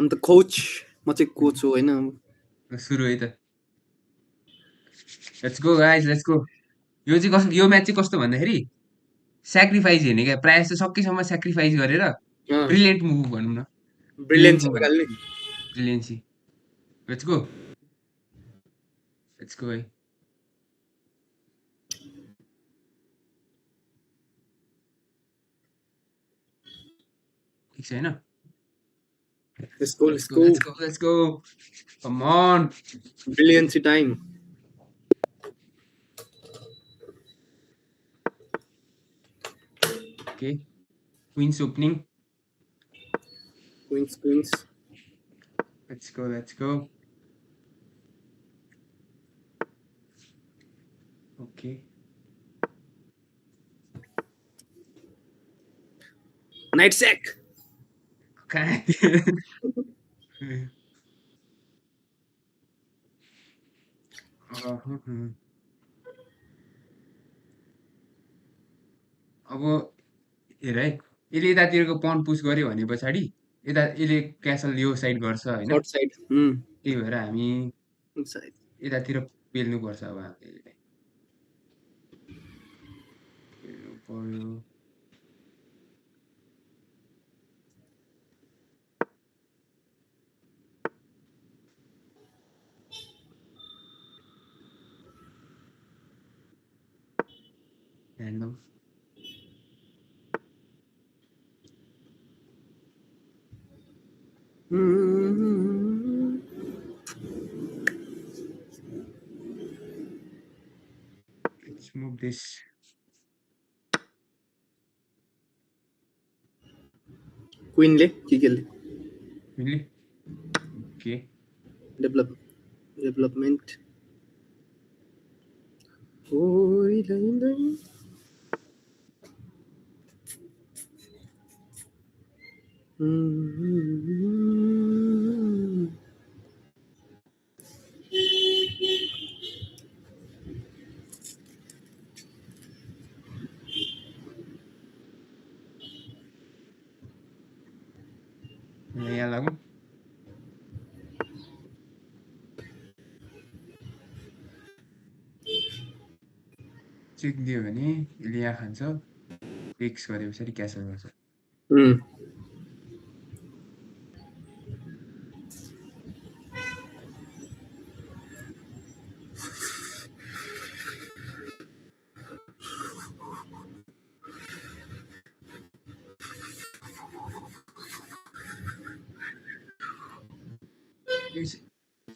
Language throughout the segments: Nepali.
I'm the coach. म चाहिँ कोच हो हैन। सुरु है त। Let's go guys, let's go. यो चाहिँ कस्तो, यो म्याच चाहिँ कस्तो भन्दाखेरि स्याक्रिफाइस हेर्ने क्या, प्रायः जस्तो सकेसम्म स्याक्रिफाइस गरेर ब्रिलियन्ट मुभ भनौँ न, ब्रिलियन्ट ब्रिलियन्ट मुभ, निकाल्ने। Brilliancy. Let's go, let's go है। ठिक छ हैन? Let's go, let's let's go, go. Let's go, let's go, come on. Brilliancy time. Okay, queens opening. Queens, queens. Let's go, let's go. Okay, Knight sack. अब हेर है, यसले यतातिरको पन पुस गर्यो भने पछाडि यता यसले क्यासल यो साइड गर्छ होइन, Short side. त्यही भएर हामी Side. यतातिर पेल्नुपर्छ। अब हामीले पेल्नु पर्यो। Handle let's move this. Queen ले के ले? मिल्यो? Okay, Development. ओइ लै। यहाँ लागौँ। चेक दियो भने यसले यहाँ खान्छ, टेक्स गरे पछाडि क्यासल गर्छ।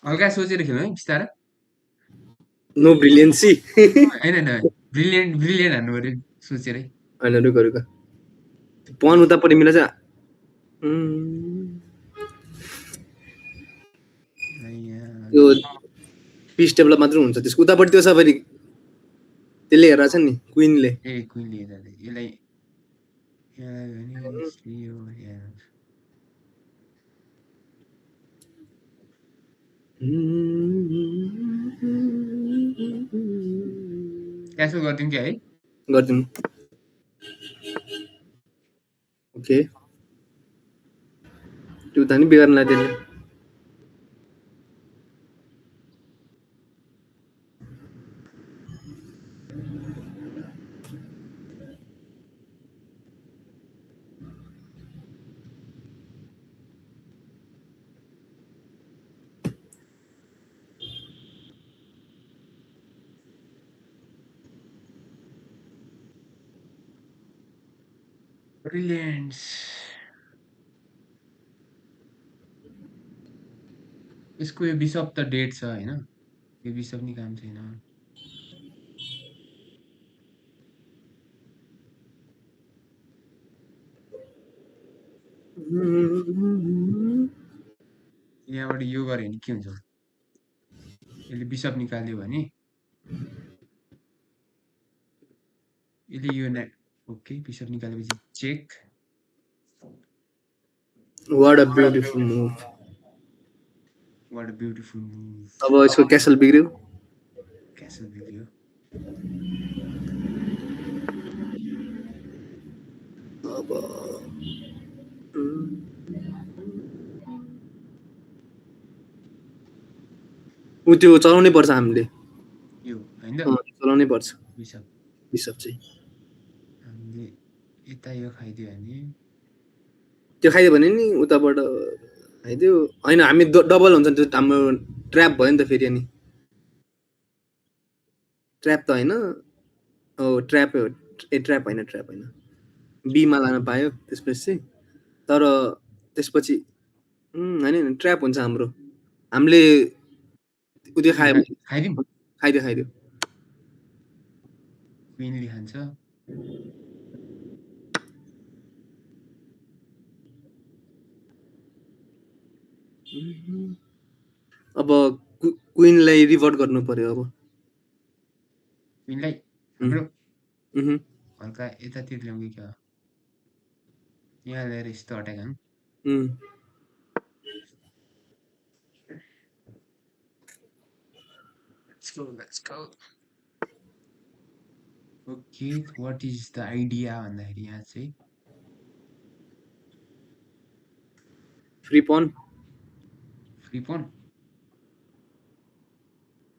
हल्का सोचेर खेल्नु है, बिस्तारै। नो ब्रिलियन्सी। होइन होइन, ब्रिलियन्ट ब्रिलियन्ट हान्नु पऱ्यो सोचेरै। होइन रुक पन उतापट्टि मिला चाहिँ यो पिस डेभलप मात्र हुन्छ, त्यसको उतापट्टि त्यो छ फेरि त्यसले हेरेर छ नि क्वीनले। ए क्वीनले हेर्दा यसलाई क्यान्सल गरिदिउँ क्या है? गरिदिउँ। ओके, त्यो त नि बिगार्नलाई त्यसले। ब्रिलियन्ट। यसको यो बिसप त डेड छ होइन, यो बिसप नि काम छैन। यहाँबाट यो गऱ्यो भने के हुन्छ, यसले बिसप निकाल्यो भने यसले यो ओके बिसप निकालेपछि check. What a beautiful move. What a beautiful move. अब यसको क्यासल बिग्रियो। क्यासल बिग्रियो। अब ऊ त्यो चलाउनै पर्छ हामीले। यो होइन त चलाउनै पर्छ बिसप बिसप चाहिँ। हामीले यता यो खाइदियो भने त्यो खाइदियो भने नि उताबाट खाइदियो। होइन हामी डबल हुन्छ नि, त्यो हाम्रो ट्र्याप भयो नि त फेरि। अनि ट्र्याप त होइन, हो ट्र्यापै हो। ए ट्र्याप होइन, बीमा लान पायो त्यसपछि चाहिँ। तर त्यसपछि होइन ट्र्याप हुन्छ हाम्रो। हामीले त्यो खायो, खाइदिउँ खाइदियो। क्विनले खान्छ। अब क्विनलाई रिभर्ट गर्नु पर्यो अब। क्विनलाई हाम्रो उहुँ। हल्का यतातिर ल्याउँ कि क्या, यहाँ ल्याएर यस्तो attack हान्। Let's go. Okay, what is the idea भन्दाखेरि यहाँ चाहिँ फ्री पन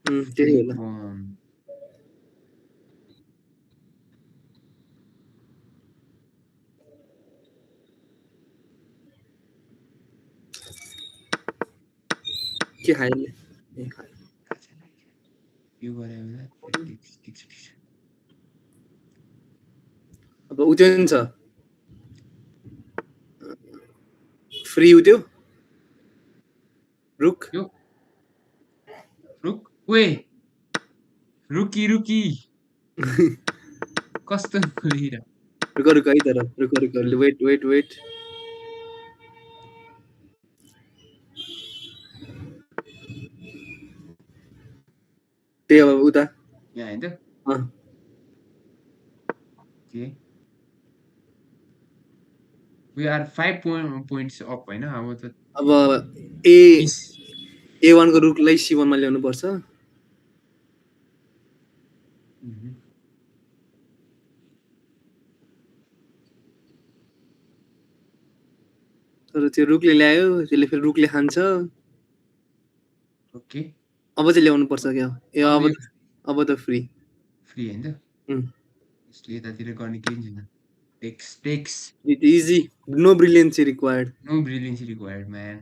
त्यही होला। के खायो यो गरे होला। ठिक छ। अब उ त्यो नि छ फ्री उ त्यो रुक वे रुकी कस्तो खुलिरा रुक है तर रुक वेट त्यही अब उता यहाँ हैन त के we are 5 points up हैन। अब A1 को रुकलाई C1 मा ल्याउनु पर्छ। तर त्यो रुकले ल्यायो, त्यसले फेरि रुकले खान्छ। ओके अब चाहिँ ल्याउनु पर्छ क्या। अब त फ्री हैन त। यसले यतातिर गर्ने केही छैन। Takes it easy, no brilliancy required man.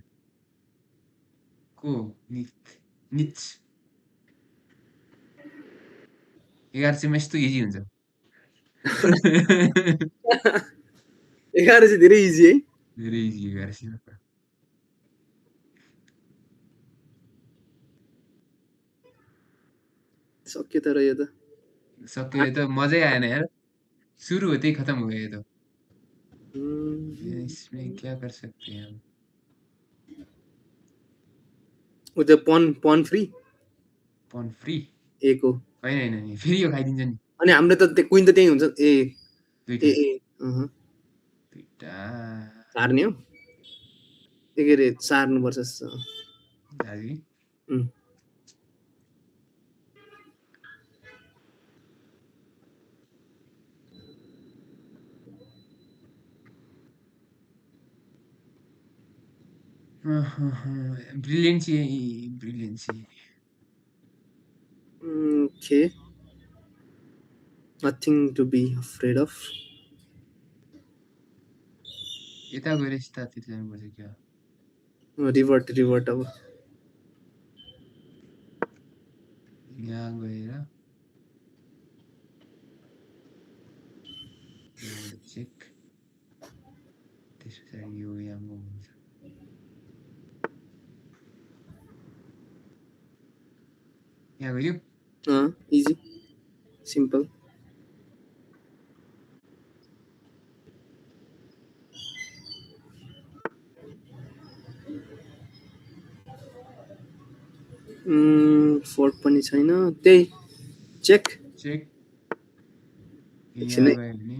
को निच 1100 मा यस्तो इजी हुन्छ। 11 चाहिँ धेरै इजी है। धेरै इजी 1100 मा। सक्यो तर यो त सक्यो, यो त मजै आएन यार। सुरु होते ही खत्म हो गया ये तो। इसमें क्या कर सकते हैं हम। उ त पन फ्री ए को हैन फेरि यो खाइदिन्छ नि। अनि हाम्रो त त्यो क्वीन त त्यही हुन्छ। दुईटा सार्ने हो के रे, सार्नुपर्छ। दाजु ब्रिलियन्सी Okay, nothing to be afraid of. यता गएर यतातिर जानुपर्छ क्या। रिभर्ट अब यहाँ गएर चेक, त्यस पछाडि यो यहाँ हुन्छ। यहाँ गयो इजी सिम्पल। फोर्ट पनि छैन, त्यही चेक यहाँ गयो भने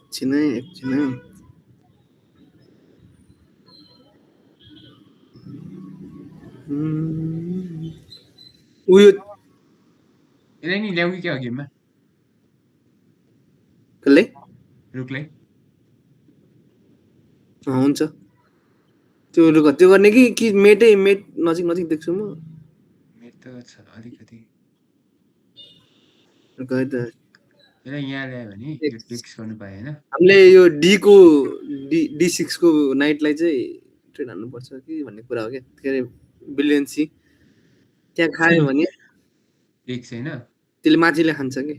एकछिन उयो यसलाई नि ल्याउँ कि क्या गेममा कसले रुकलाई हुन्छ त्यो गर्ने कि मेट नजिक नजिक देख्छु म मेरो त छ अलिकति गए त यसलाई यहाँ ल्यायो भने यो फिक्स गर्नु पाएँ होइन हामीले यो D6 को नाइटलाई चाहिँ ट्रेड हान्नुपर्छ कि भन्ने कुरा हो क्या के अरे ब्रिलियन्सी त्यहाँ खायो भने फिक्स होइन त्यसले माथिले खान्छ कि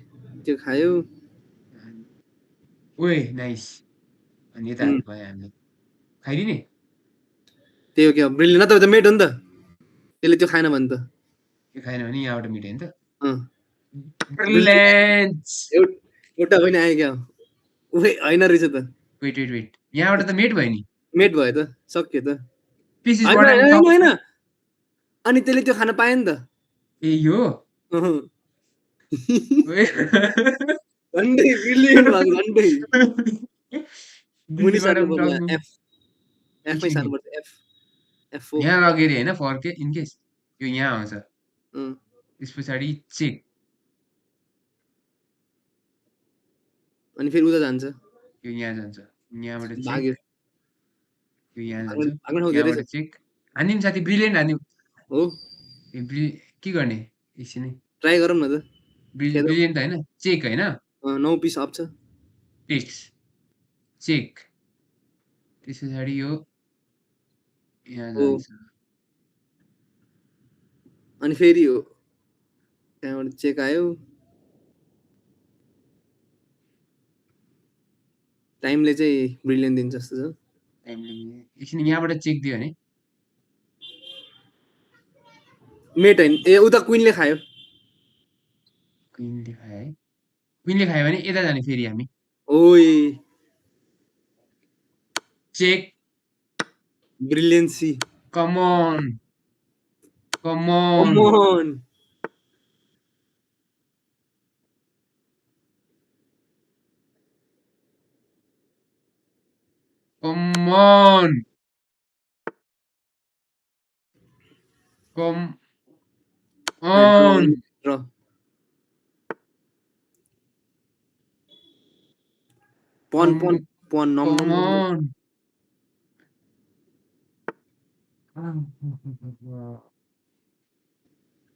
त्यो खायो ओए नाइस अनि यता हाल्नु पायो हामीले खाइदिने त्यही हो क्या ब्रिलियन नत्र त मेट हो नि त त्यसले त्यो खाएन भने त यो खाएन भने यहाँबाट मिट्यो नि त अँ ब्रिलियन्ट एउटा होइन आयो क्या उही होइन रहेछ त वेट वेट वेट यहाँबाट त मेट भयो नि मेट भयो त सक्यो त पिस इज होइन वाट आइम होइन टक होइन अनि त्यसले त्यो खान पायो नि त ए यो अहँ। ओए झन्डै ब्रिलियन भएको झन्डै दिस मुनि इज वाट सार्नु आइम पर्ला टकिङ एफमै सार्नुपर्छ F4 यहाँ लगेर होइन फर्के इनकेस यो यहाँ आउँछ अँ। त्यस पछाडि चेक अनि फेरि उता जान्छ यो यहाँ जान्छ यहाँबाट चेक भाग्यो यो यहाँ जान्छ भाग्ने ठाउँ धेरै यहाँबाट छ चेक हानिदिउँ साथी ब्रिलियन्ट हानिदिउँ हो ए के गर्ने एकछिनै ट्राई गरौँ न त खेलौँ ब्रिलियन्ट त होइन चेक होइन 9 पिस अप छ टेक्स चेक त्यस पछाडि यो यहाँ हो जान्छ अनि फेरि हो त्यहाँबाट चेक आयो टाइमले चाहिँ ब्रिलियन दिन्छ जस्तो छ एकछिन यहाँबाट चेक दियो भने मेट होइन ए उता क्विनले खायो क्विनले खायो है क्विनले खायो भने यता जाने फेरि हामी ओइ check brilliancy come on come on come on come on come on ड्र पन पन come पन नम नम come नम नम। on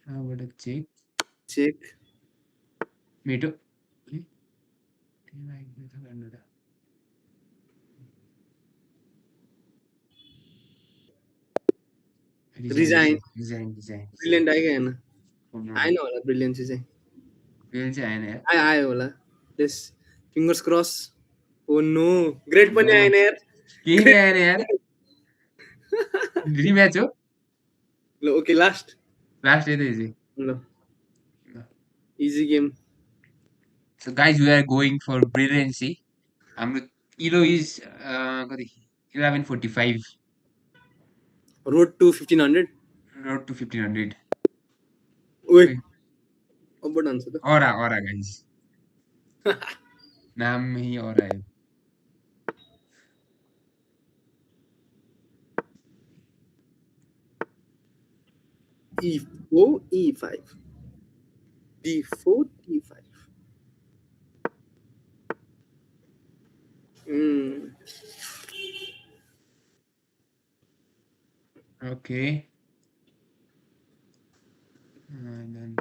यहाँबाट चेक चेक मेटो गर्नु त रिजाइन रिजाइन रिजाइन ब्रिलियन्ट आयो क्या होइन आएन होला ब्रिलियन्सी चाहिँ फेरि चाहिँ आएन यार आयो आयो होला yes fingers cross oh no great पनि आएन यार केही नै आएन यार रिम्याच हो ल ओके लास्ट लास्ट यतै चाहिँ ल easy game So guys, we are going for brilliancy. हाम्रो इलो इज कति 1145 रोड टु 1500 रोड टु 1500 ओए अब डान्स त अरा अरा गाइज नामै अरा है E4 E5 D4 D5 okay then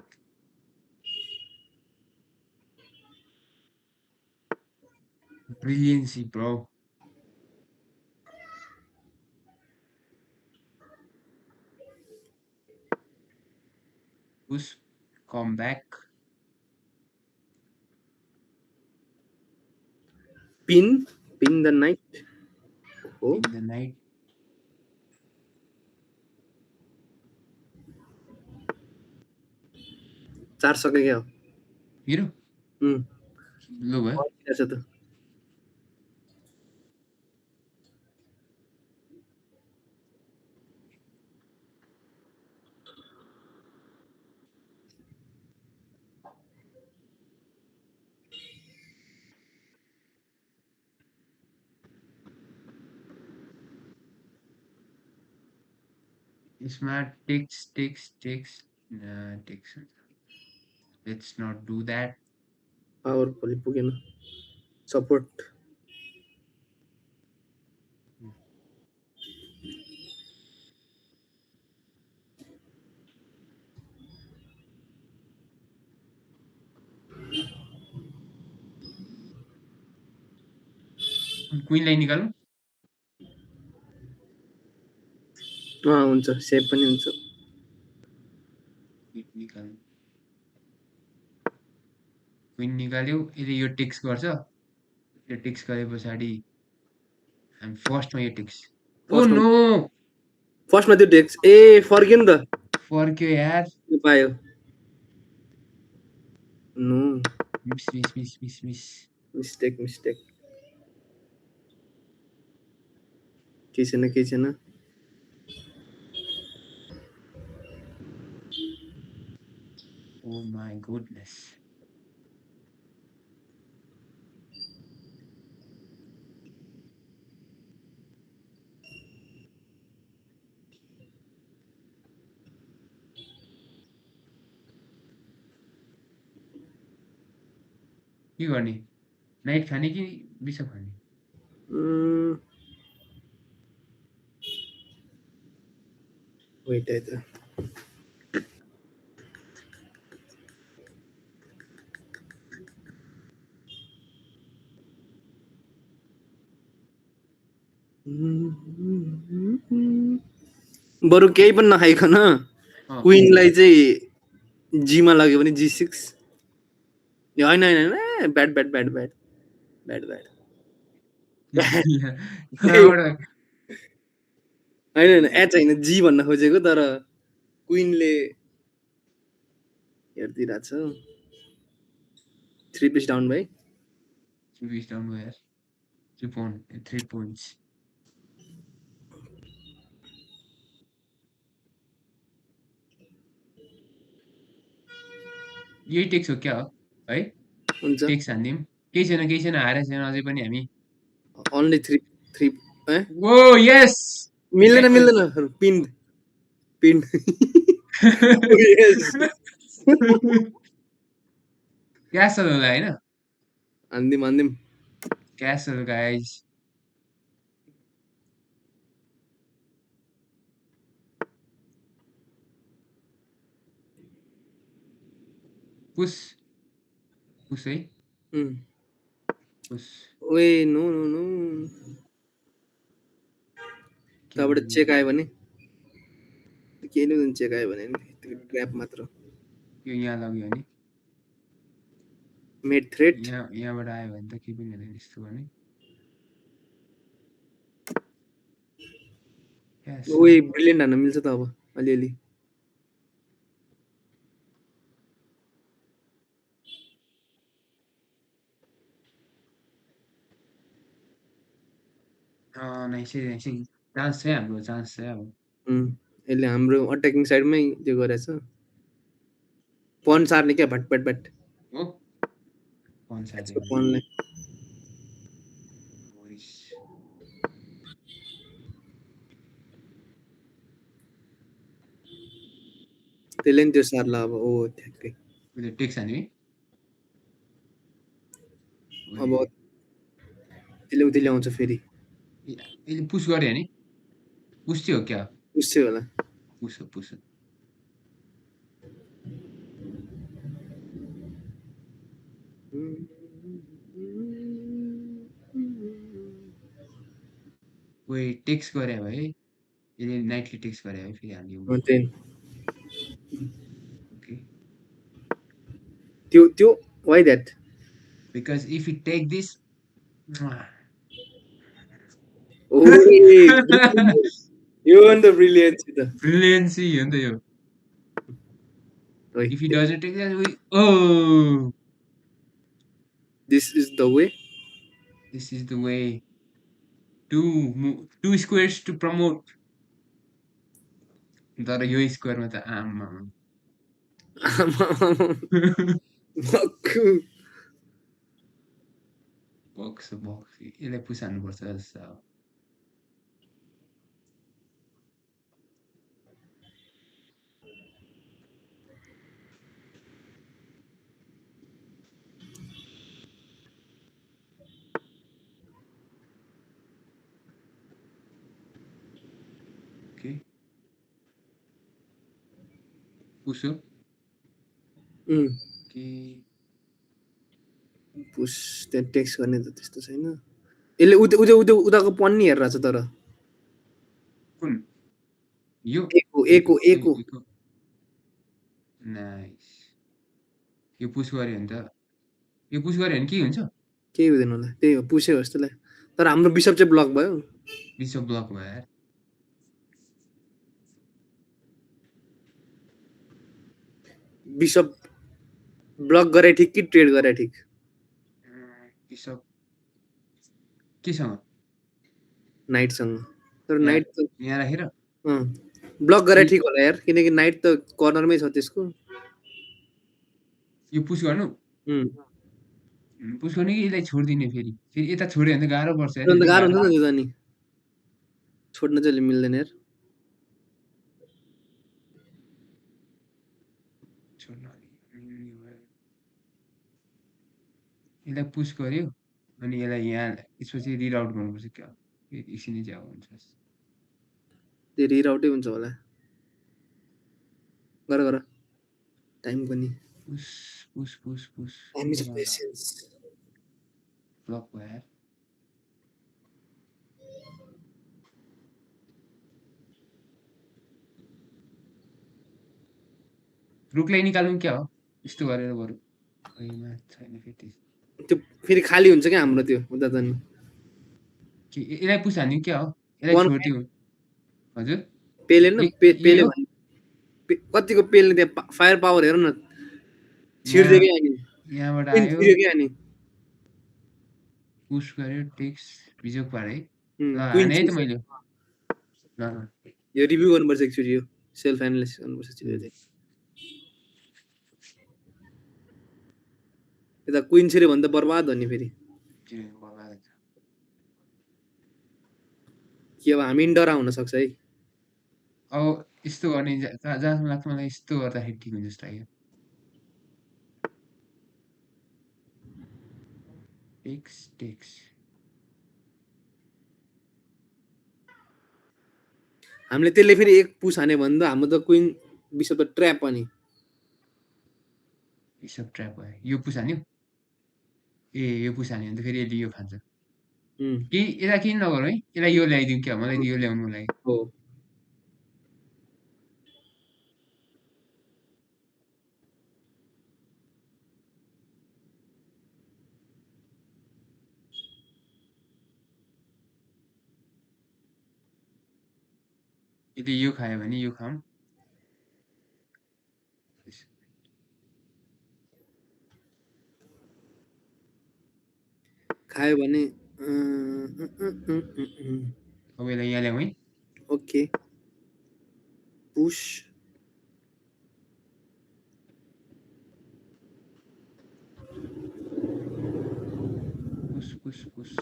brilliancy bro push come back pin the knight हो in the night 4 सके क्या हो मेरो लो भयो छ त Smart takes let's not do that power भोलि पुगेन सपोर्ट क्वीनलाई निकालौँ? हुन्छ सेभ पनि हुन्छ। क्वीन निकालौँ। क्वीन निकाल्यो, यसले यो टेक्स गर्छ। यो टेक्स गरे पछाडि हामी फर्स्टमा यो टेक्स। ओ फर्स्टमा नो! फर्स्टमा त्यो टेक्स फर्क्यो नि त। फर्क्यो यार। त्यो पायो। नो मिस्टेक केही छैन। Oh my goodness. के गर्ने? नाइट खाने कि बिसप खाने? वेट है त। बरु केही पनि नखाइकन क्वीनलाई चाहिँ जीमा लाग्यो भने G6 होइन ब्याड होइन एच होइन जी भन्न खोजेको तर क्वीनले हेरिदिरहेछ 3 पिस डाउन भाइ 3 piece down भयो यार। 3 points. यही टेक्स हो क्या हो है? हुन्छ टेक्स हानिदिउँ। केही छैन हारेको छैन अझै पनि हामी। Only 3 oh yes! मिल्दैन पिन यस क्यासल होला होइन? हान्दिम क्यासल गाइज। पुस है? पुस। ओए नो तबाट चेक आयो भने केही नै चेक आयो भने ट्र्याप मात्र यो यहाँ लग्यो भने मेड थ्रेट यहाँबाट आयो भने त केही पनि हुँदैन यस्तो गर्ने। ओए ब्रिलियन्ट हान्न मिल्छ त अब अलिअलि नाइस चान्स छ हाम्रो चान्स छ अब। यसले हाम्रो अट्याकिङ साइडमै त्यो गरेछ पन सार्ने क्या भट हो पन सार्ने पनलाई त्यसले नि त्यो सार्ला अब ओ ठ्याक्कै टेक्स हाने अब त्यसले उति ल्याउँछ फेरि यसले पुस गऱ्यो भने पुस चाहिँ हो क्या? पुस चाहिँ होला पुस हो। कोही टेक्स गरे भए यसले नाइटले टेक्स गरे भए फेरि हाल्यो। त्यो why that because if you take this यो हो नि त ब्रिलियन्सी त ब्रिलियन्सी हो नि त यो। if he doesn't take that we oh this is the way two squares to promote तर यो स्क्वायरमा त आमा बक्स यसलाई पुस हान्नुपर्छ जस्तो। पुस हो पुस त्यहाँ टेक्स्ट गर्ने त त्यस्तो छैन यसले उताको पन्नी हेरेर छ तर कुन यो एको नाइस यो पुस गर्यो भने त यो पुस गर्यो भने के हुन्छ केही हुँदैन होला त्यही हो पुसै हो जस्तो लाग्यो तर हाम्रो बिसप चाहिँ ब्लक भयो विश्व ब्लक भयो यार बिसप ब्लक गरे ठिक कि ट्रेड गरे ठिक विश्व केसँग नाइटसँग तर नाइट त यहाँ राखेर ब्लक गरे ठिक होला यार किनकि नाइट त कर्नरमै छ त्यसको यो पुस गर्नु पुस गर्ने कि यसलाई छोडिदिने फेरि फेरि यता छोड्यो भने त गाह्रो पर्छ यार गाह्रो हुन्छ नि त्यो त नि छोड्न चाहिँ मिल्दैन यार यसलाई पुस गर्यो अनि यसलाई यहाँ त्यसपछि रिराउट गर्नुपर्छ क्या एकछिनै चाहिँ अब हुन्छ त्यो रिराउटै हुन्छ होला गर गर टाइम पनि पुस पुस पुस पुस टाइम इज पेशेन्स ब्लक भयो यार रुखलाई निकाल्नु क्या हो यस्तो गरेर बरु छैन फेरि त्यो फेरि खाली हुन्छ क्या हाम्रो त्यो उता त नि यसलाई पुस हान्यो क्या हो यसलाई छोडिदिउँ हजुर पेले न पेले कतिको पेल्ने त्यहाँ फायर पावर हेर न छिर्दिएकै अनि यहाँबाट आयो अनि पुस गर्यो टेक्स्ट बिजोक पार है ल हाने है त मैले ल यो रिभ्यू गर्नुपर्छ एकचोटि यो सेल्फ एनालाइसिस गर्नुपर्छ छिटो चाहिँ यता क्विन छिर्यो भने त बर्बाद हो नि फेरि के अब हामी डरा हुन सक्छ है अब यस्तो गर्ने जहाँसम्म लाग्छ मलाई यस्तो गर्दाखेरि ठिक हुन्छ जस्तो लाग्यो टेक्स हामीले त्यसले फेरि एक पुस हान्यो भने त हाम्रो त क्विन बिसप त ट्र्याप पनि बिसप ट्र्याप भयो यो पुस हान्यो ए यो पुस हान्यो भने त फेरि यसले यो खान्छ कि यसलाई किन नगरौँ है यसलाई यो ल्याइदिउँ क्या मलाई यो ल्याउनु लागि हो यसले यो खायो भने यो खाऊँ खायो भने अब यसलाई यहाँ ल्याउँ है ओके पुस पुस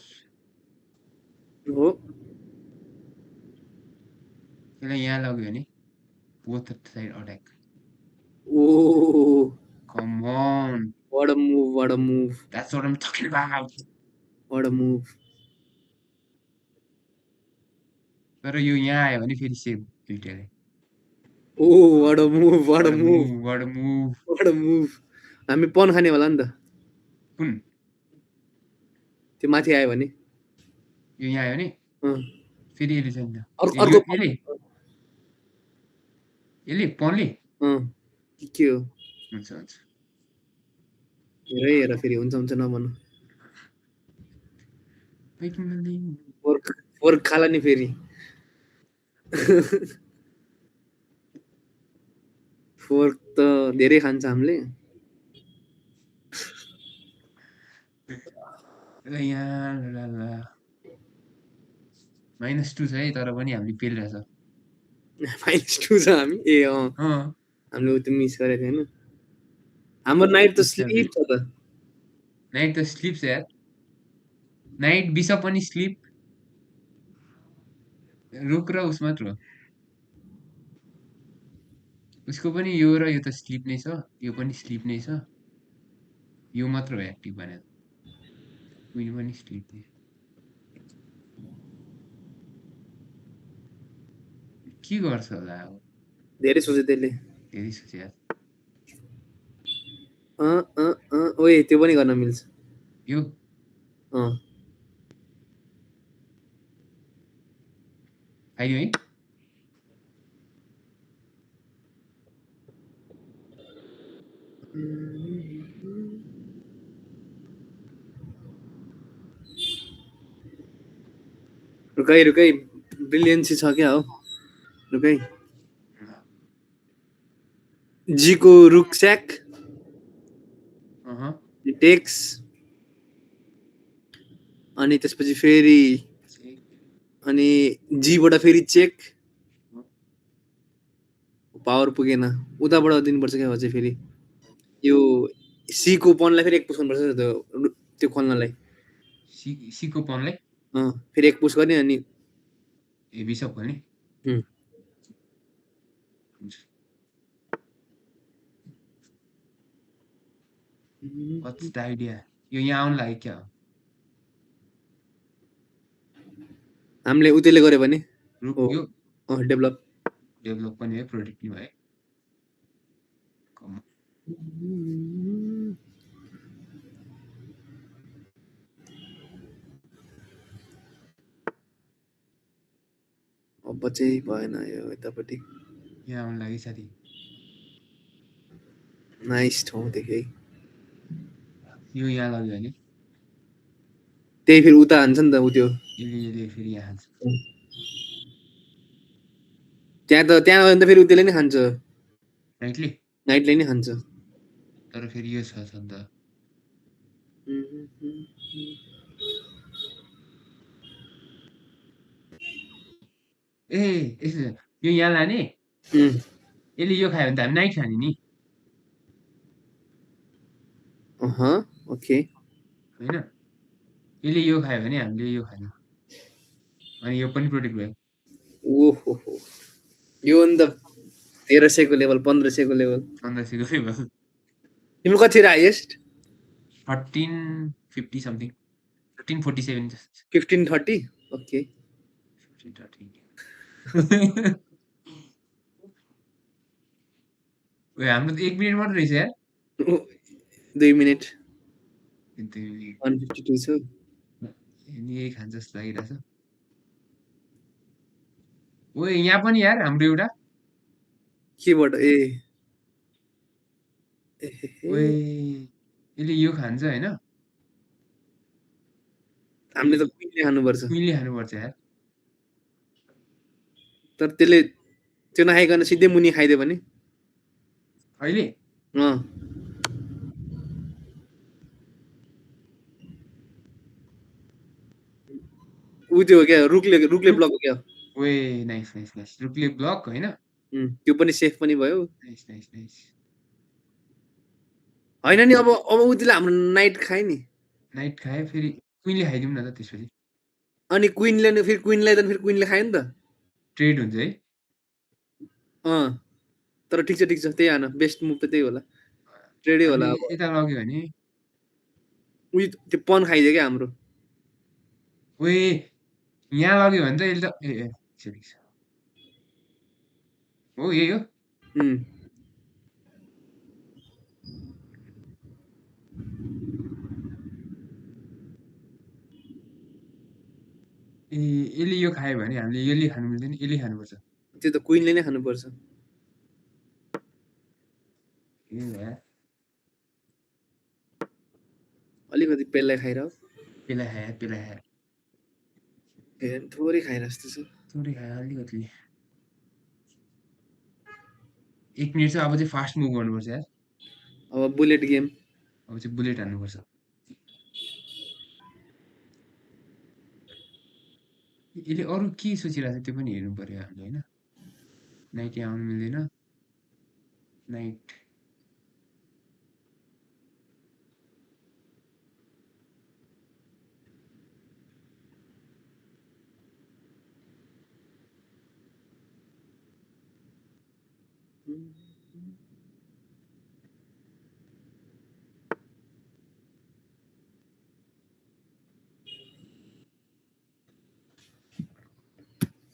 हो यसलाई यहाँ लग्यो भने both side attack oh come on what a move that's what I'm talking about what a move तर यो यहाँ आयो भने फेरि save दुईटाले oh what a move हामी पन खाने होला नि त कुन त्यो माथि आयो भने यो यहाँ आयो भने फेरि यसले छैन यसले पनले के हो हुन्छ हेर फेरि हुन्छ नभन्नु फोर्क खाला नि फेरि फोर्क त धेरै खान्छ हामीले -2 छ है तर पनि हामीले पेलिरहेछ -2 छ हामी ए हामीले त्यो मिस गरेको थिएन हाम्रो नाइट त स्लिप छ त नाइट त स्लिप छ यार नाइट बिसप पनि स्लिप रुक र उस मात्र उसको पनि यो र यो त स्लिप नै छ यो पनि स्लिप नै छ यो मात्र हो एक्टिभ भनेर क्वीन पनि स्लिप नै के गर्छ होला अब धेरै सोचे त्यसले धेरै सोचे यार ओए त्यो पनि गर्न मिल्छ यो आइदियो है? रुकै ब्रिलियन्सी छ क्या हो रुकै जीको रुकस्याक टेक्स अनि त्यसपछि फेरि अनि जीबाट फेरि चेक पावर पुगेन उताबाट दिनुपर्छ क्या अझै फेरि यो सीको पनलाई फेरि एक पुस गर्नुपर्छ त्यो खोल्नलाई सीको पनलाई फेरि एक पुस गर्ने अनि बिसप खोल्ने What's the idea? यो यहाँ आउनु लाग्यो क्या हो? हामीले उतेले गर्यो भने यो डेभलप पनि है प्रोडक्टिभ है अब चाहिँ भएन यो यतापट्टि यहाँ आउनु लागि साथी नाइस ठाउँ देखेँ यो यहाँ लग्यो भने त्यही फेरि उता हान्छ नि त उ त्यो यसले फेरि यहाँ हान्छ त्यहाँ त फेरि उतेले नै खान्छ नाइटले नै खान्छ तर फेरि यो छ नि त ए यो यहाँ लाने यसले यो खायो भने त हामी नाइट खाने नि ओके होइन यसले यो खायो भने हामीले यो खाने अनि यो पनि प्रोटेक्ट भयो ओहो यो अन्त 1300 को लेभल 1500 को लेभल 1500 को लेभल तिम्रो कति थियो हाइएस्ट 1350 समथिङ 1347 1530 ओके 1530 ओए हाम्रो त 1 मिनेट मात्र रहेछ यार 2 मिनेट 152 छ यही खान्छ जस्तो लागिरहेछ ओए यहाँ पनि यार हाम्रो एउटा केबाट ओए यसले यो खान्छ हैन हामीले त कुइनले खानुपर्छ यार तर त्यसले त्यो नखाइकन सिधै मुनि खाइदियो भने अहिले उ त्यो क्या रुकले ब्लक हो क्या ओए नाइस रुकले ब्लक हैन त्यो पनि सेफ पनि भयो नाइस हैन नि अब उतिले हाम्रो नाइट खाए नि नाइट खाए फेरि क्वीनले खाइदिउँ न त त्यसपछि अनि क्वीनले नि फेरि क्वीनले खायो नि त ट्रेड हुन्छ है तर ठिक छ त्यही आन बेस्ट मुभ त त्यही होला ट्रेडै होला अब यता लग्यो भने उही त्यो पन खाइदियो क्या हाम्रो ओए यहाँ लग्यो भने त यसले त हो यही हो यसले यो खायो भने हामीले यसले खानु मिल्दैन यसले खानुपर्छ त्यो त क्वीनले नै खानुपर्छ अलिकति पेललाई खाइरह पेला खायो थोरै खाइरह जस्तो छ थोरै खायो अलिकति 1 मिनेट चाहिँ अब चाहिँ फास्ट मुभ गर्नुपर्छ यार अब बुलेट गेम अब चाहिँ बुलेट हान्नुपर्छ यसले अरू के सोचिरहेको छ त्यो पनि हेर्नु पर्यो हामीले होइन नाइट यहाँ आउनु मिल्दैन नाइट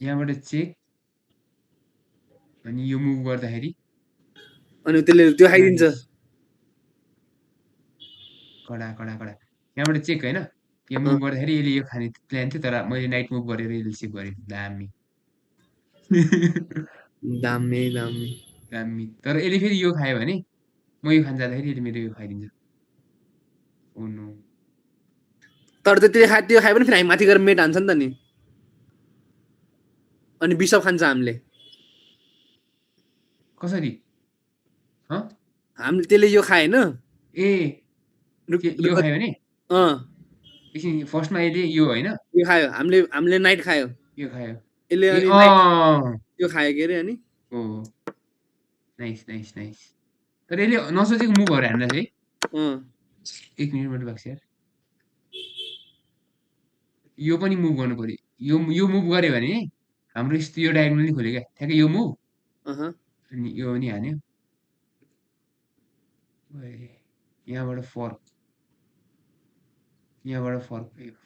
यहाँबाट चेक अनि यो मुभ गर्दाखेरि अनि त्यसले त्यो खाइदिन्छ कडा यहाँबाट चेक होइन यो मुभ गर्दाखेरि यसले यो खाने प्लान थियो तर मैले नाइट मुभ गरेर यसले चेक गरेँ दामी दामी दामी। दामी। तर यसले फेरि यो खायो भने म यो खान जाँदाखेरि यसले मेरो यो खाइदिन्छ। Oh no. तर त्यो खायो भने फेरि हामी माथि गएर मेट हान्छ नि त नि। अनि बिसप खान्छ हामीले। कसरी? हँ? हामीले त्यसले यो खाएन। ए यो खायो भने? एकछिन फर्स्टमा यसले यो होइन? यो खायो। हामीले नाइट खायो। यो खायो। यसले ए अनि नाइट यो खायो के अरे अनि? ओह! Nice, nice, nice. तर यसले नसोचेको मुभहरू हान्दैछ है? 1 मिनेट मात्र बाँकी छ यार। यो पनि मुभ गर्नु पर्यो। यो मुभ गर्यो भने हाम्रो यो डायगोनल नि खोल्यो क्या। ठ्याक्कै यो मुभ अनि यो पनि हान्यो। यहाँबाट फर्क। यहाँबाट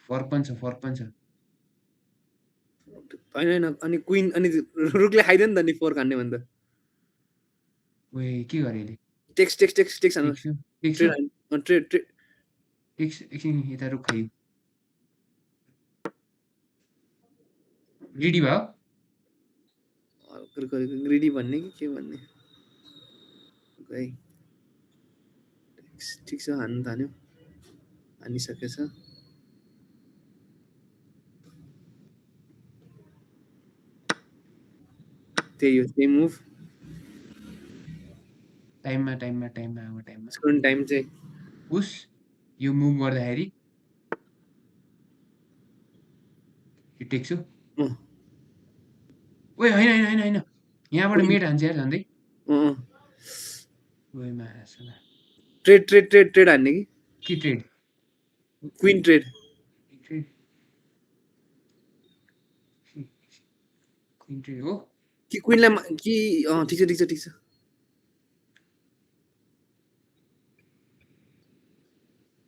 फर्क पनि छ। होइन अनि क्वीन अनि रुकले खाइदियो नि त नि फोर्क हान्ने भन्दा। ओए के गरे यसले? टेक्स हान्नु। ट्रेड एकछिन यता रुख खाइदिउँ। ग्रिडी भयो? ग्रिडी भन्ने कि के भन्ने? खै ठिक छ हान्नु थाल्यो। हानिसकेछ। त्यही हो सेम मुभ। टाइममा स्क्रिन टाइम चाहिँ पुस यो मुभ गर्दाखेरि यो टेक्छु। ओए होइन। यहाँबाट मेट हान्छ यार झन्डै। ओए मासुला। ट्रेड हान्ने कि? के ट्रेड? क्वीन ट्रेड हो कि क्वीनलाई कि ठिक छ।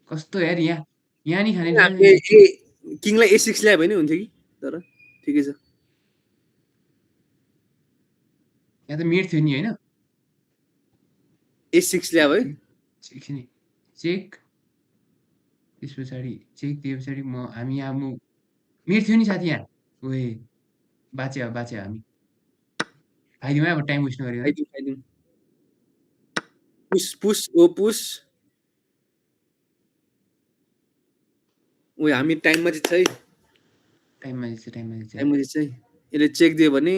कस्तो यार यहाँ नि खाने किङलाई A6 ल्यायो भने हुन्थ्यो कि तर ठिकै छ। यहाँ त मेट थियो नि होइन? A6 ल्यायो है। एकछिन चेक त्यस पछाडि चेक दिए पछाडि हामी यहाँ मेट थियो नि साथी यहाँ। ओए बाँच्यो हामी। खाइदिउँ है अब टाइम वेस्ट नगरिकन। खाइदिउँ। पुस। ओए हामी टाइममा जित्छ है। टाइममा जित्छ। है। यसले चेक दियो भने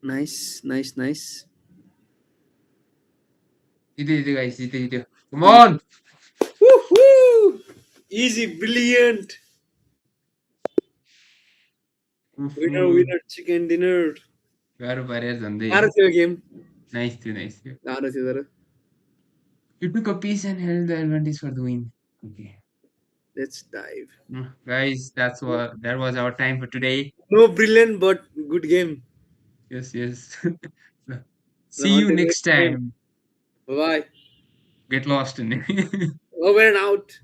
नाइस। जित्यो गाइस जित्यो। Come on. Easy brilliant. Winner chicken dinner. गाह्रो पारे यार झन्डै। गाह्रो थियो गेम। नाइस थियो। गाह्रो थियो तर। You took a piece and held the advantage for the win. Okay. Let's dive. Guys, that was our time for today. No brilliant but good game. Yes. See you next time. Bye. Get lost in it. Over and out.